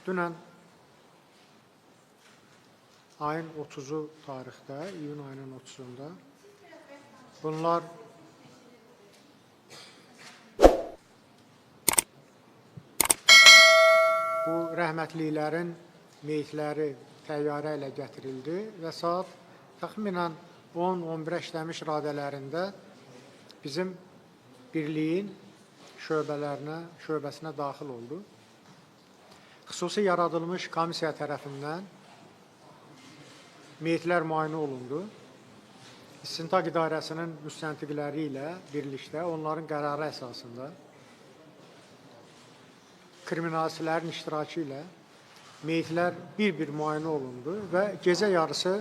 Dünən ayın 30-u tarixdə, iyun ayının 30-unda bunlar bu rəhmətliklərin meyitləri təyyarə ilə gətirildi və saat təxminən 10-11 işləmiş radələrində bizim birliyin şöbəsinə daxil oldu. Xüsusi yaradılmış komissiya tərəfindən meyitlər müayinə olundu. İstintaq İdarəsinin müstəntiqləri ilə birlikdə onların qərarı əsasında kriminalistlərin iştirakı ilə meyitlər bir-bir müayinə olundu və gecə yarısı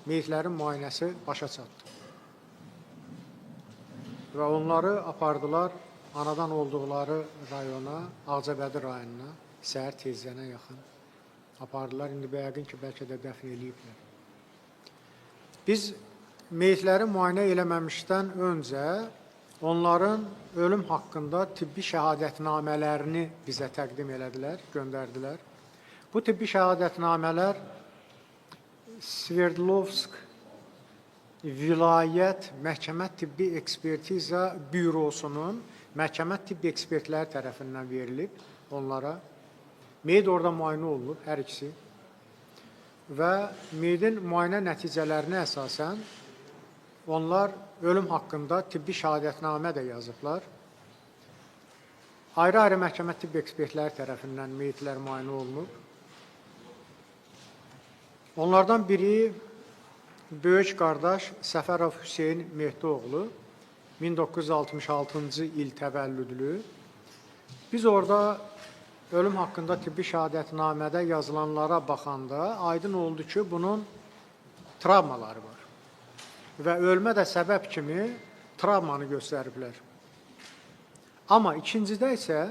meyitlərin müayinəsi başa çatdı. Və onları apardılar anadan olduqları rayona, Ağcabədi rayonuna, səhər tezləyənə yaxın apardılar. İndi yəqin ki, bəlkə də dəfn eləyiblər. Biz meyitləri müayinə eləməmişdən öncə onların ölüm haqqında tibbi şəhadətnamələrini bizə təqdim elədilər, göndərdilər. Bu tibbi şəhadətnamələr Sverdlovsk Vilayət Məhkəmə Tibbi Ekspertiza Bürosunun məhkəmə tibbi ekspertləri tərəfindən verilib onlara. Meyit orada müayinə olunub, hər ikisi. Və meyidin müayinə nəticələrinə əsasən onlar ölüm haqqında tibbi şəhadətnamə də yazıblar. Ayrı-ayrı məhkəmə tibbi ekspertləri tərəfindən meyitlər müayinə olunub. Onlardan biri böyük qardaş Səfərov Hüseyn Mehdioğlu, 1966-cı il təvəllüdlü. Biz orada ölüm haqqında tibbi şəhadətnamədə yazılanlara baxanda aydın oldu ki, bunun travmaları var. Və ölmə də səbəb kimi travmanı göstəriblər. Amma ikincidə isə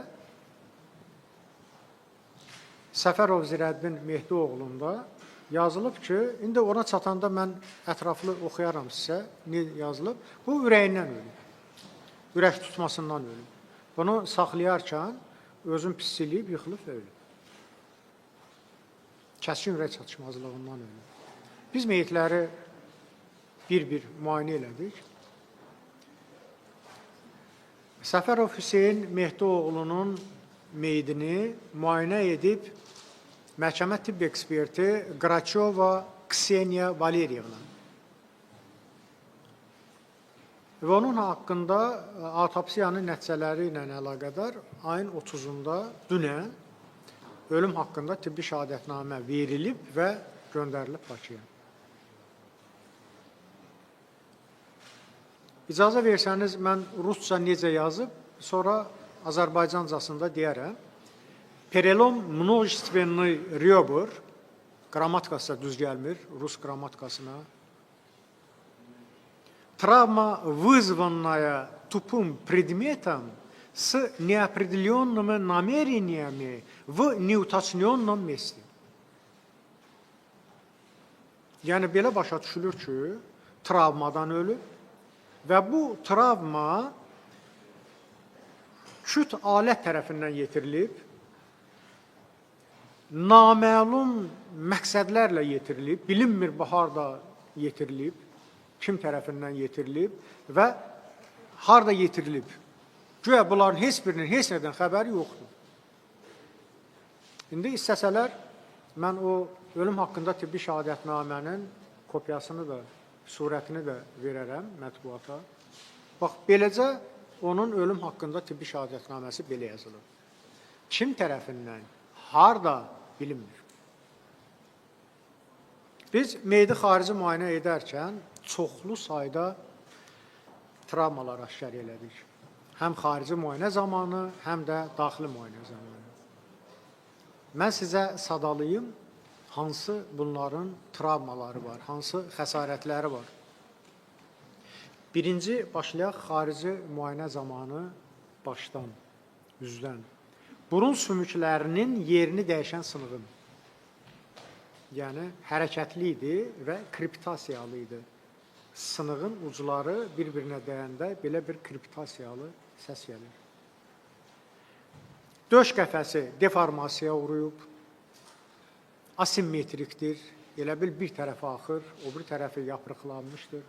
Səfərov Zirəddin Mehdioğlunda yazılıb ki, indi ona çatanda mən ətraflı oxuyaram sizə nə yazılıb. Bu ürəyindən ölüb. Ürək tutmasından ölüb. Bunu saxlayarkən özün pis eləyib, yıxılıb və ölüb. Kəskin ürək çatışmazlığından ölüb. Biz meyitləri bir-bir müayinə elədik. Səfərov Hüseyn Mehdioğlunun meyidini müayinə edib məhkəmə tibb eksperti Qraçova Kseniya Valeriyevna. Və onun haqqında autopsiyanın nəticələri ilə əlaqədar ayın 30-unda dünən ölüm haqqında tibbi şəhadətnamə verilib və göndərilib Bakıya. İcazə versəniz mən rusca necə yazıb, sonra Azərbaycancasında deyərəm. Perelom множественный ребер, qrammatikası da düz gəlmir, rus qrammatikasına. Травма, вызванная тупым предметом с неопределенными намерениями в неуточненном месте. Yəni belə başa düşülür ki, travmadan ölüb və bu travma küt alət tərəfindən yetirilib, naməlum məqsədlərlə yetirilib, bilinmir bu harda yetirilib, kim tərəfindən yetirilib və harda yetirilib. Güya bunların heç birinin heç nədən xəbəri yoxdur. İndi istəsələr mən o ölüm haqqında tibbi şəhadətnamənin kopyasını da, surətini də verərəm mətbuata. Bax, beləcə onun ölüm haqqında tibbi şəhadətnaməsi belə yazılır. Kim tərəfindən, harda bilinmir. Biz meyidi xarici müayinə edərkən çoxlu sayda travmalar aşkar elədik. Həm xarici müayinə zamanı, həm də daxili müayinə zamanı. Mən sizə sadalayım hansı bunların travmaları var, hansı xəsarətləri var. Birinci başlayaq xarici müayinə zamanı başdan, üzdən. Burun sümüklərinin yerini dəyişən sınığın. Yəni hərəkətli idi və kriptasiyalı idi. Sınığın ucları bir-birinə dəyəndə belə bir kriptasiyalı səs gəlir. Döş qəfəsi deformasiyaya uğrayıb. Asimmetrikdir. Elə bil bir tərəfi axır, o bir tərəfi yapırıqlanmışdır.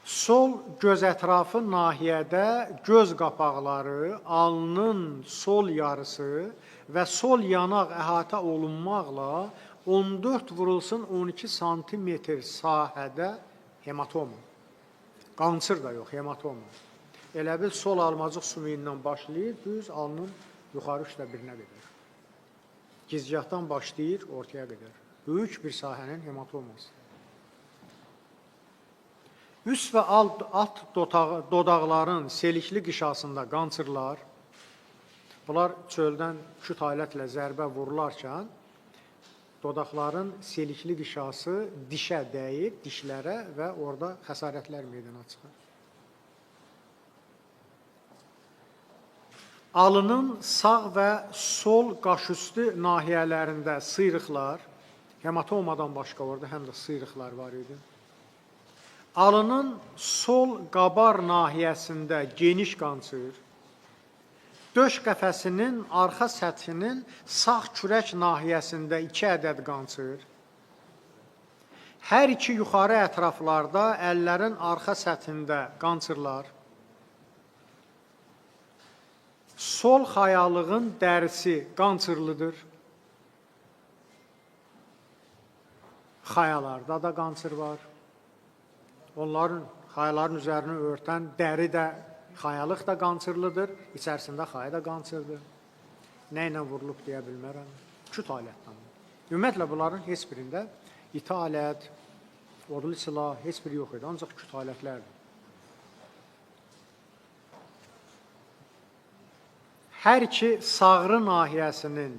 Sol göz ətrafı nahiyədə göz qapaqları, alnın sol yarısı və sol yanaq əhatə olunmaqla 14 vurulsun 12 santimetr sahədə hematoma. Qançır da yox, hematoma. Elə bil sol almacıq sümüyündən başlayır, düz alnın yuxarı 1/3-nə qədər. Gizgahdan başlayır, ortaya qədər. Böyük bir sahənin hematoması. Üst və alt dodaqların selikli qişasında qançırlar, bunlar çöldən küt alətlə zərbə vurularkən dodaqların selikli qişası dişə dəyir, dişlərə və orada xəsarətlər meydana çıxır. Alının sağ və sol qaşüstü nahiyələrində sıyrıqlar, hematomadan başqa orada həm də sıyrıqlar var idi. Alının sol qabar nahiyəsində geniş qançır, döş qəfəsinin arxa səthinin sağ kürək nahiyəsində 2 ədəd qançır, hər iki yuxarı ətraflarda əllərin arxa səthində qançırlar, sol xayalığın dərisi qançırlıdır, xayalarda da qançır var. Onların xayaların üzərini örtən dəri də, xayalıq da qançırlıdır, içərisində xaya da qançırdır. Nə ilə vurulub deyə bilmərəm. Küt alətdən. Ümumiyyətlə, bunların heç birində iti alət, odlu silah, heç biri yox idi, ancaq küt alətlərdir. Hər iki sağrı nahiyəsinin,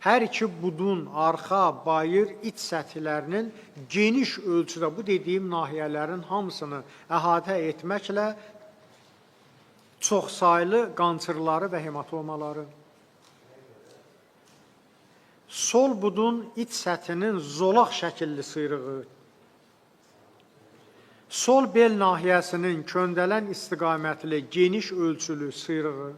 hər iki budun arxa, bayır, iç səthlərinin geniş ölçüdə bu dediyim nahiyələrin hamısını əhatə etməklə çoxsaylı qançırları və hematomaları, sol budun iç səthinin zolaq şəkilli sıyrığı, sol bel nahiyəsinin köndələn istiqamətli geniş ölçülü sıyrığı,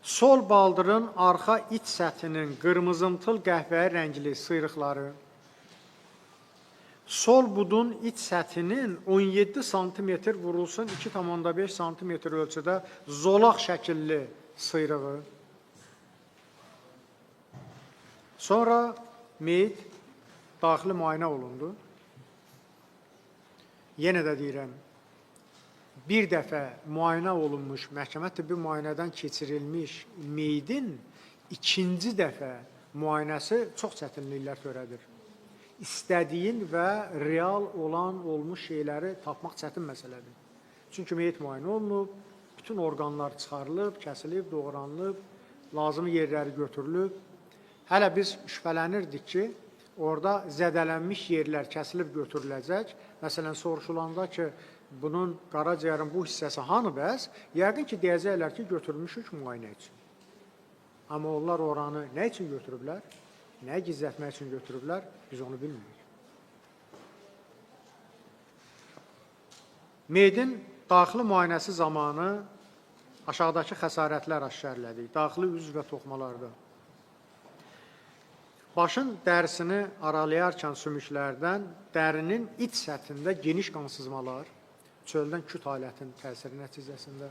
sol baldırın arxa iç səthinin qırmızımtıl qəhvəyi rəngli sıyrıqları, sol budun iç səthinin 17 sm vurulsun 2,5 sm ölçüdə zolaq şəkilli sıyrığı. Sonra meyit daxili müayinə olundu. Yenə də deyirəm, bir dəfə müayinə olunmuş, məhkəmə tibbi müayinədən keçirilmiş meyidin ikinci dəfə müayinəsi çox çətinliklər törədir. İstədiyin və real olan, olmuş şeyləri tapmaq çətin məsələdir. Çünki meyit müayinə olunub, bütün orqanlar çıxarılıb, kəsilib, doğranılıb, lazımi yerləri götürülüb. Hələ biz şübhələnirdik ki, orada zədələnmiş yerlər kəsilib götürüləcək. Məsələn, soruşulanda ki, bunun qaraciyərin bu hissəsi hanı bəs? Yəqin ki, deyəcəklər ki, götürmüşük müayinə üçün. Amma onlar oranı nə üçün götürüblər? Nəyi gizlətmək üçün götürüblər? Biz onu bilmirik. Meyidin daxili müayinəsi zamanı aşağıdakı xəsarətlər aşkarladık. Daxili üzv və toxumalarda. Başın dərisini aralayarkən sümüklərdən dərinin iç səthində geniş qansızmalar, çöldən küt alətin təsiri nəticəsində.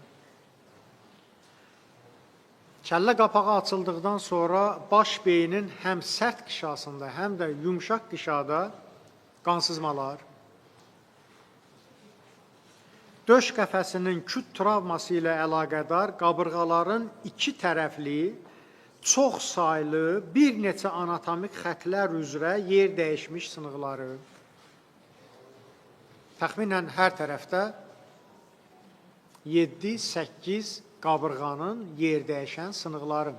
Kəllə qapağı açıldıqdan sonra baş beynin həm sərt qişasında, həm də yumşaq qişada qansızmalar, döş qəfəsinin küt travması ilə əlaqədar qabırğaların iki tərəfli, çox saylı bir neçə anatomik xətlər üzrə yer dəyişmiş sınıqları, təxminən hər tərəfdə 7-8 qabırğanın yer dəyişən sınıqları.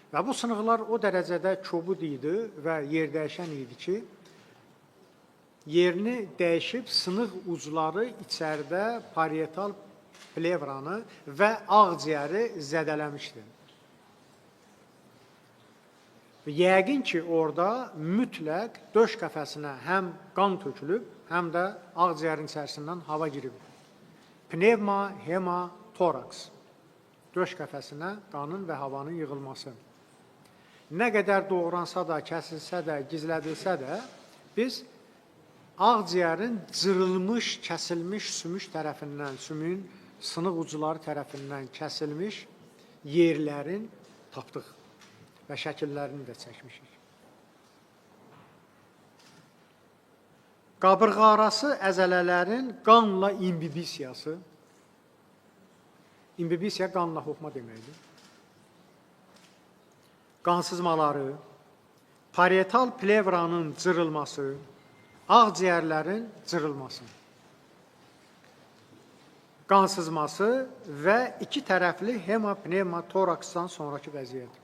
Və bu sınıqlar o dərəcədə kobud idi və yer dəyişən idi ki, yerini dəyişib sınıq ucları içəridə parietal plevranı və ağciyəri zədələmişdi. Yəqin ki, orada mütləq döş qəfəsinə həm qan tökülüb, həm də ağciyərin içərisindən hava girib. Pnevma, hema, toraks. Döş qəfəsinə qanın və havanın yığılması. Nə qədər doğransa da, kəsilsə də, gizlədilsə də, biz ağciyərin cırılmış, kəsilmiş sümük tərəfindən, sümüyün sınıq ucuları tərəfindən kəsilmiş yerlərin tapdıq və şəkillərini də çəkmişik. Qabırğa arası əzələlərin qanla imbibisiyası. İmbibisiya qanla hopma deməkdir. Qansızmaları, parietal plevranın cırılması, ağciyərlərin cırılması, qansızması və iki tərəfli hemopnevmotoraksdan sonraki vəziyyət.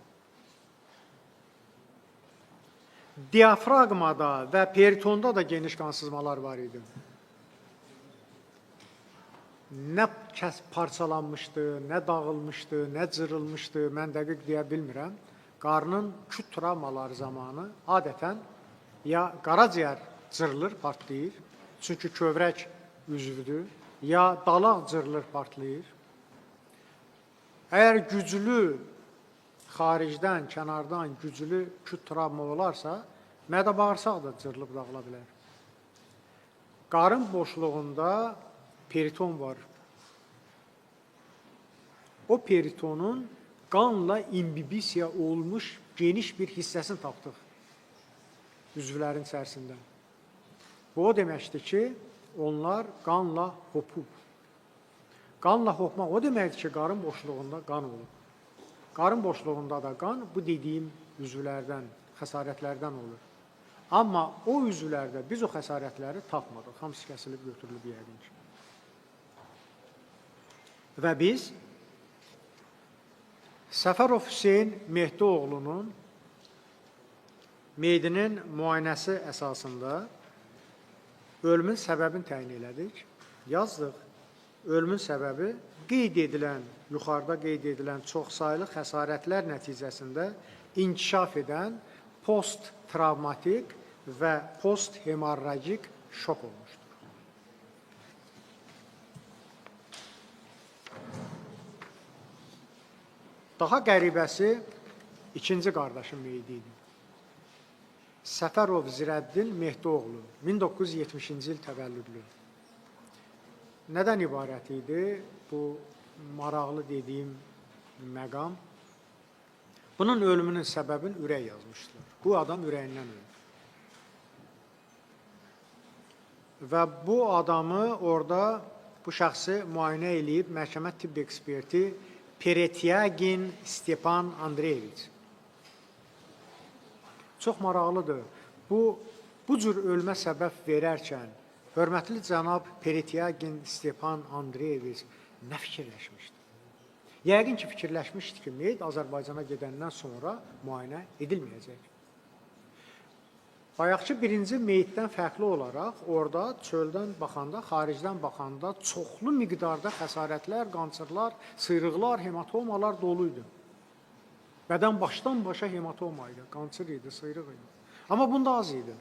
Diafraqmada və peritonda da geniş qansızmalar var idi. Nə parçalanmışdı, nə dağılmışdı, nə cırılmışdı, mən dəqiq deyə bilmirəm. Qarnın küt travmaları zamanı adətən ya qaraciyər cırılır, partlayır, çünki kövrək üzvdür, ya dalaq cırılır, partlayır. Əgər güclü, xaricdən, kənardan güclü küt travma olarsa, mədə bağırsaq da cırılıb dağıla bilər. Qarın boşluğunda periton var. O peritonun qanla imbibisiya olmuş geniş bir hissəsini tapdıq üzvlərin içərisində. Bu o deməkdir ki, onlar qanla hopub. Qanla hopmaq o deməkdir ki, qarın boşluğunda qan olub. Qarın boşluğunda da qan bu dediyim üzvlərdən, xəsarətlərdən olur. Amma o üzvlərdə biz o xəsarətləri tapmadıq. Hamısı kəsilib götürülüb yəqin ki. Və biz Səfərov Hüseyn Mehdioğlunun meyidinin müayinəsi əsasında ölümün səbəbini təyin elədik. Yazdıq. Ölümün səbəbi qeyd edilən, yuxarıda qeyd edilən çoxsaylı xəsarətlər nəticəsində inkişaf edən post-travmatik və post-hemorragik şok olmuşdur. Daha qəribəsi ikinci qardaşım meyidi idi. Səfərov Zirəddin Mehdioğlu, 1970-ci il təvəllüdlü. Nədən ibarət idi bu maraqlı dediyim məqam? Bunun ölümünün səbəbini ürək yazmışdılar. Bu adam ürəyindən öldü. Və bu adamı orada, bu şəxsi müayinə eləyib məhkəmə tibb eksperti Peretyagin Stepan Andreyeviç. Çox maraqlıdır. Bu cür ölmə səbəb verərkən hörmətli cənab Peretyagin Stepan Andreyeviç nə fikirləşmişdi? Yəqin ki, fikirləşmişdi ki, meyit Azərbaycana gedəndən sonra müayinə edilməyəcək. Bayaqki birinci meyitdən fərqli olaraq orada çöldən baxanda, xaricdən baxanda çoxlu miqdarda xəsarətlər, qançırlar, sıyrıqlar, hematomalar dolu idi. Bədən başdan başa hematoma idi, qançır idi, sıyrıq idi. Amma bunda az idi.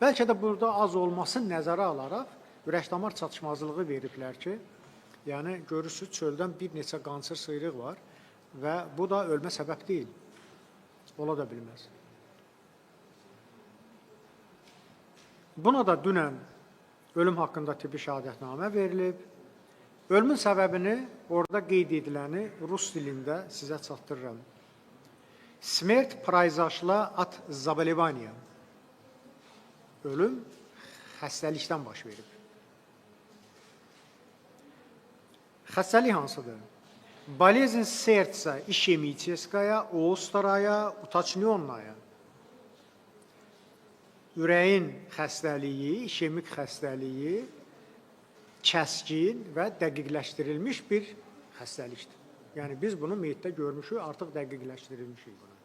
Bəlkə də burada az olmasını nəzərə alaraq ürək-damar çatışmazlığı veriblər ki, yəni görürsünüz çöldən bir neçə qançır sıyrıq var və bu da ölmə səbəb deyil. Ola da bilməz. Buna da dünən ölüm haqqında tibbi şəhadətnamə verilib. Ölümün səbəbini orada qeyd ediləni rus dilində sizə çatdırıram. Smert произошла от заболевания. Ölüm xəstəlikdən baş verib. Xəstəlik hansıdır? Болезнь сердца ишемическая, острая, уточненная. Ürəyin xəstəliyi, işemik xəstəliyi kəskin və dəqiqləşdirilmiş bir xəstəlikdir. Yəni biz bunu meyitdə görmüşük, artıq dəqiqləşdirilmişik bunu.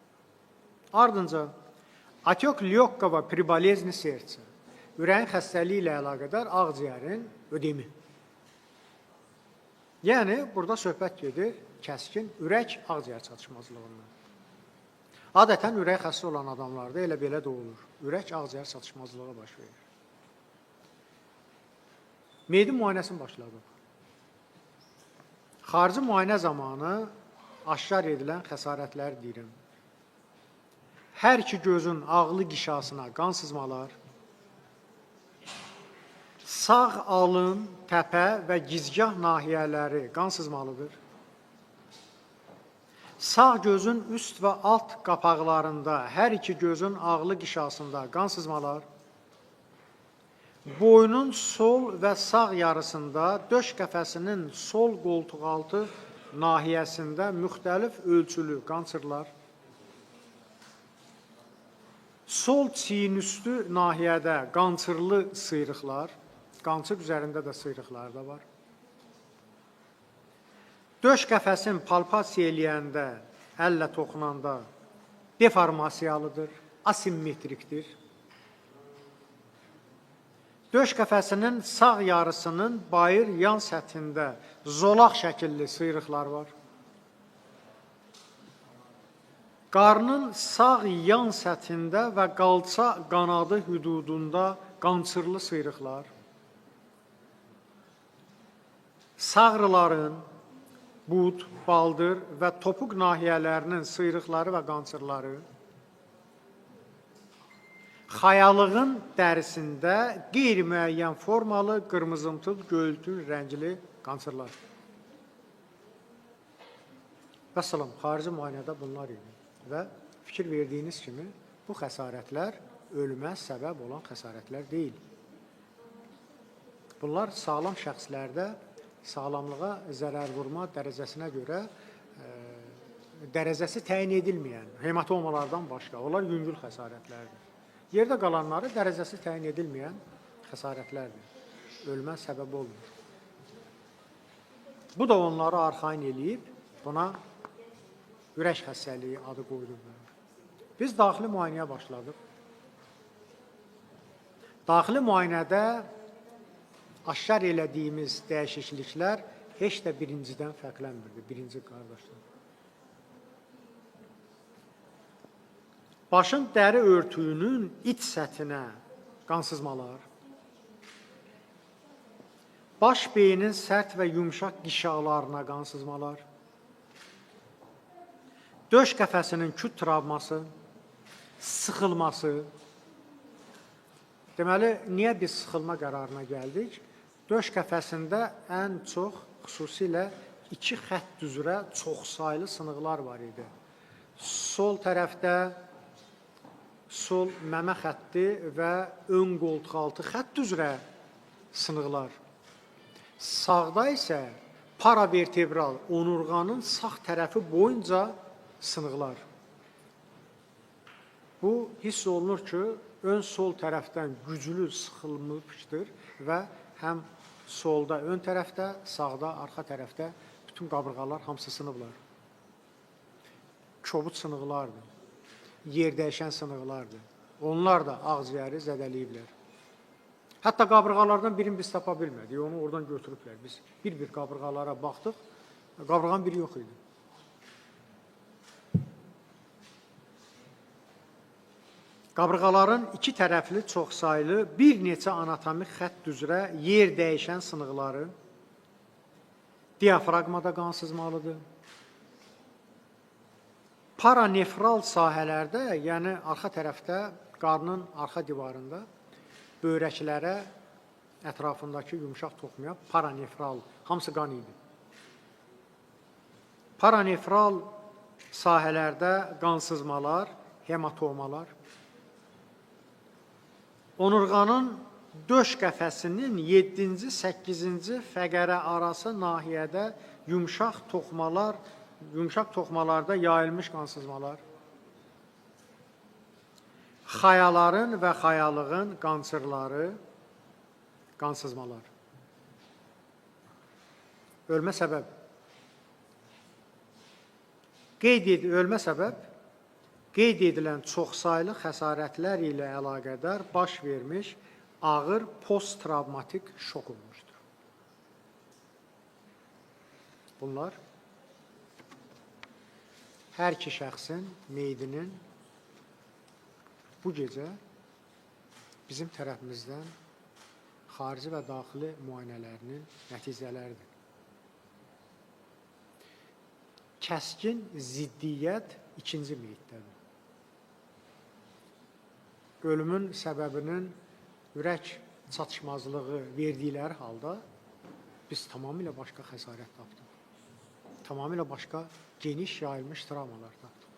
Ardınca atök lyokkova при болезни сердца. Ürəyin xəstəliyi ilə əlaqədar ağciyərin ödemi. Yəni burada söhbət gedir kəskin ürək ağciyər çatışmazlığından. Adətən ürək xəstə olan adamlarda elə belə də olur. Ürək ağciyər çatışmazlığı baş verir. Meyidin müayinəsini başladıq. Xarici müayinə zamanı aşkar edilən xəsarətlər deyirəm. Hər iki gözün ağlı qişasına qan sızmalar, sağ alın, təpə və gizgah nahiyələri qan sızmalıdır. Sağ gözün üst və alt qapaqlarında, hər iki gözün ağlı qişasında qan sızmalar, boynun sol və sağ yarısında, döş qəfəsinin sol qoltuqaltı nahiyəsində müxtəlif ölçülü qançırlar, sol çiyinüstü nahiyədə qançırlı sıyrıqlar, qançır üzərində də sıyrıqlar da var. Döş qəfəsin palpasiya eləyəndə, əllə toxunanda deformasiyalıdır, asimmetrikdir. Döş qəfəsinin sağ yarısının bayır yan səthində zolaq şəkilli sıyrıqlar var. Qarnın sağ yan səthində və qalça qanadı hüdudunda qançırlı sıyrıqlar. Sağrıların, bud, baldır və topuq nahiyələrinin sıyrıqları və qançırları, xayalığın dərisində qeyri-müəyyən formalı qırmızımtıl göyültül rəngli qançırlar. Vəssalam, xarici müayinədə bunlar idi və fikir verdiyiniz kimi bu xəsarətlər ölümə səbəb olan xəsarətlər deyil. Bunlar sağlam şəxslərdə sağlamlığa zərər vurma dərəcəsinə görə dərəcəsi təyin edilməyən hematomalardan başqa, onlar yüngül xəsarətlərdir. Yerdə qalanları dərəcəsi təyin edilməyən xəsarətlərdir. Ölümə səbəb olmur. Bu da onları arxayın eləyib, buna ürək xəstəliyi adı qoyulur. Biz daxili müayinəyə başladıq. Daxili müayinədə aşkar elədiyimiz dəyişikliklər heç də birincidən fərqlənmirdi, birinci qardaşdan. Başın dəri örtüyünün iç səthinə qansızmalar, baş beynin sərt və yumşaq qişalarına qansızmalar, döş qəfəsinin küt travması, sıxılması. Deməli, niyə biz sıxılma qərarına gəldik? Döş qəfəsində ən çox, xüsusilə iki xətt üzrə çoxsaylı sınıqlar var idi. Sol tərəfdə sol məmə xətti və ön qoltuqaltı xətt üzrə sınıqlar. Sağda isə paravertebral onurğanın sağ tərəfi boyunca sınıqlar. Bu, hiss olunur ki, ön sol tərəfdən güclü sıxılmışdır və həm solda ön tərəfdə, sağda arxa tərəfdə bütün qabırğalar hamısı sınıblar. Kobud sınıqlardır, yer dəyişən sınıqlardır. Onlar da ağciyəri zədələyiblər. Hətta qabırğalardan birini biz tapa bilmədik, onu oradan götürüblər. Biz bir-bir qabırğalara baxdıq, qabırğanın biri yox idi. Qabırğaların iki tərəfli çoxsaylı bir neçə anatomik xətt üzrə yer dəyişən sınıqları diafraqmada qan sızmalıdır. Paranefral sahələrdə, yəni arxa tərəfdə, qarnın arxa divarında böyrəklərə, ətrafındakı yumşaq toxumaya paranefral, hamısı qan idi. Paranefral sahələrdə qansızmalar, hematomalar, onurğanın döş qəfəsinin 7-ci, 8-ci fəqərə arası nahiyədə yumşaq toxumalar, yumşaq toxumalarda yayılmış qansızmalar, xayaların və xayalığın qançırları, qansızmalar. Ölmə səbəb. Ölmə səbəb qeyd edilən çoxsaylı xəsarətlər ilə əlaqədar baş vermiş ağır posttravmatik şok olmuşdur. Bunlar hər iki şəxsin meyidinin bu gecə bizim tərəfimizdən xarici və daxili müayinələrinin nəticələridir. Kəskin ziddiyyət ikinci meyitdədir. Ölümün səbəbinin ürək çatışmazlığı verdikləri halda biz tamamilə başqa xəsarət tapdıq. Tamamilə başqa geniş yayılmış travmalar tapdıq.